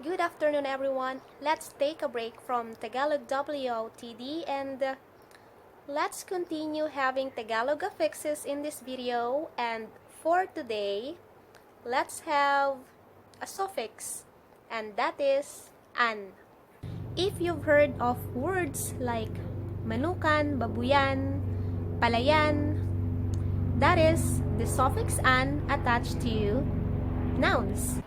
Good afternoon everyone. Let's take a break from Tagalog WOTD and let's continue having Tagalog affixes in this video. And for today, let's have a suffix, and that is an. If you've heard of words like manukan, babuyan, palayan, that is the suffix an attached to nouns.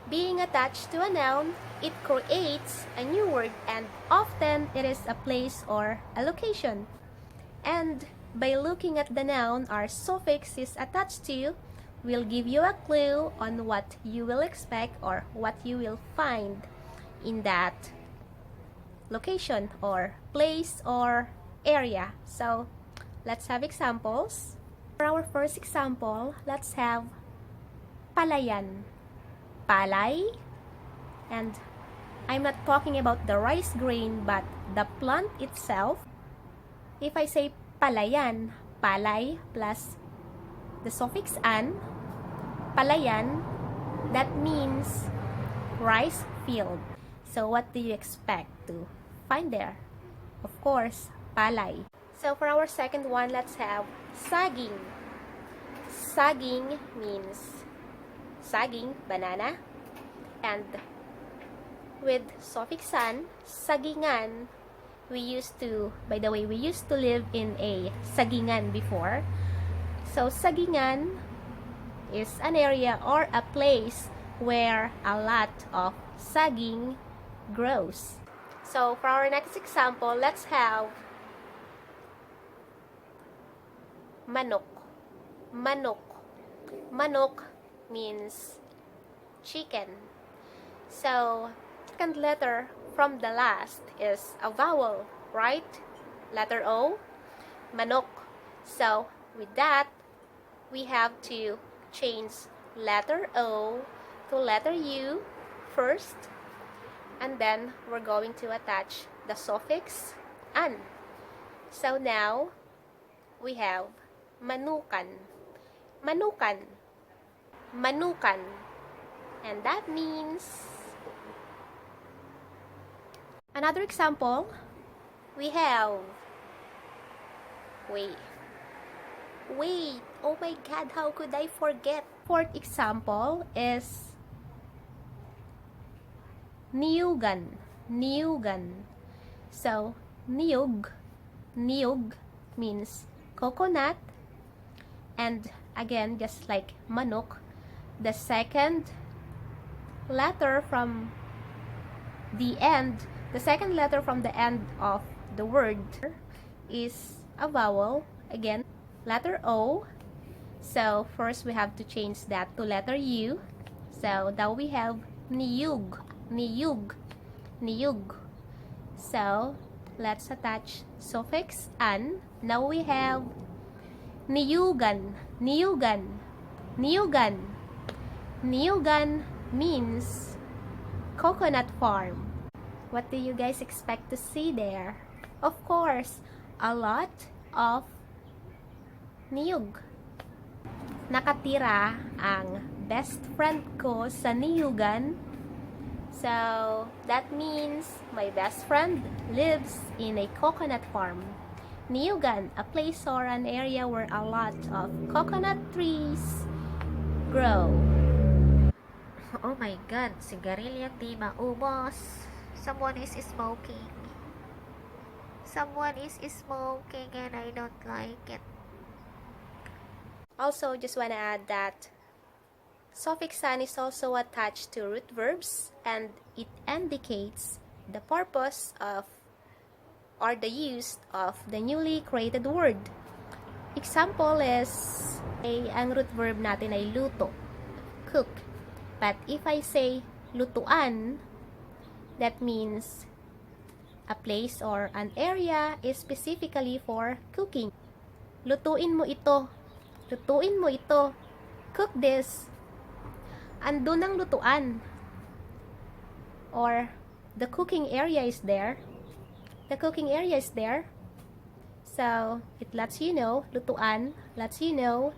Being attached to a noun, it creates a new word, and often it is a place or a location. And by looking at the noun our suffix is attached to, will give you a clue on what you will expect or what you will find in that location or place or area. So let's have examples. For our first example, let's have palayan. Palay, and I'm not talking about the rice grain but the plant itself. If I say palayan, palay plus the suffix an, palayan, that means rice field. So what do you expect to find there? Of course, palay. So for our second one, let's have saging. Saging means saging, banana, and with suffix an, sagingan, we used to live in a sagingan before. So sagingan is an area or a place where a lot of saging grows. So for our next example, let's have manok. Manok. Manok means chicken. So, second letter from the last is a vowel, right? Letter O, manok. So, with that, we have to change letter O to letter U first, and then we're going to attach the suffix an. So now, we have manukan. Manukan. Manukan, and that means another example. We have wait, oh my god, how could I forget? Fourth example is Niyugan. Niyugan. So niyug means coconut, and again, just like manok, the second letter from the end of the word is a vowel. Again, letter O. So first we have to change that to letter U. So now we have niyug. Niyug. Niyug. So let's attach suffix an. Now we have niyugan. Niyugan. Niyugan. Niyugan means coconut farm. What do you guys expect to see there? Of course, a lot of niyug. Nakatira ang best friend ko sa niyugan. So, that means my best friend lives in a coconut farm. Niyugan, a place or an area where a lot of coconut trees grow. Oh my god, sigarilyang di maubos. Someone is smoking. Someone is smoking and I don't like it. Also, just want to add that suffix an is also attached to root verbs, and it indicates the purpose of or the use of the newly created word. Example is, ang root verb natin ay luto, cook. But if I say lutuan, that means a place or an area is specifically for cooking. Lutuin mo ito. Lutuin mo ito. Cook this. Andun ang lutuan. Or the cooking area is there. The cooking area is there. So, it lets you know, lutuan, lets you know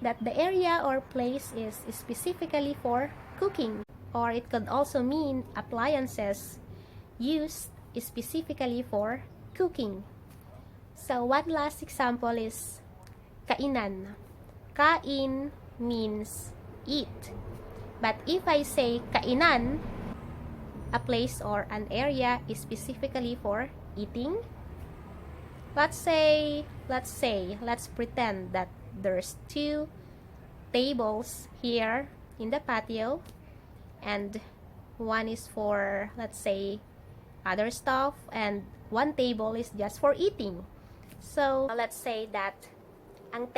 that the area or place is specifically for cooking. or it could also mean appliances used specifically for cooking. So one last example is kainan. Kain means eat. But if I say kainan, a place or an area is specifically for eating. Let's pretend that there's 2 tables here in the patio, and one is for, let's say, other stuff, and one table is just for eating. So let's say that ang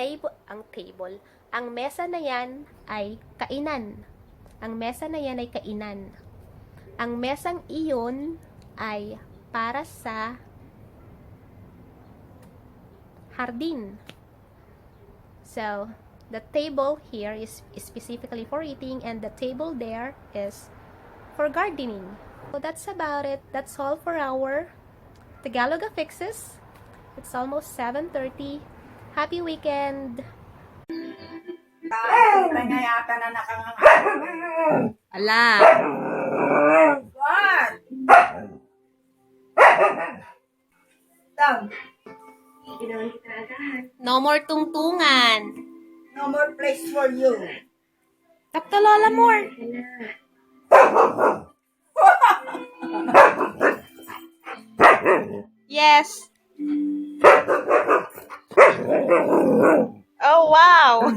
mesa na yan ay kainan. Ang mesa na yan ay kainan. Ang mesang iyon ay para sa hardin. So the table here is specifically for eating, and the table there is for gardening. So that's about it. That's all for our Tagalog affixes. It's almost 7:30. Happy weekend! Ala! What? No more tungtungan! No more place for you. Takto lola more! Yes! Oh wow!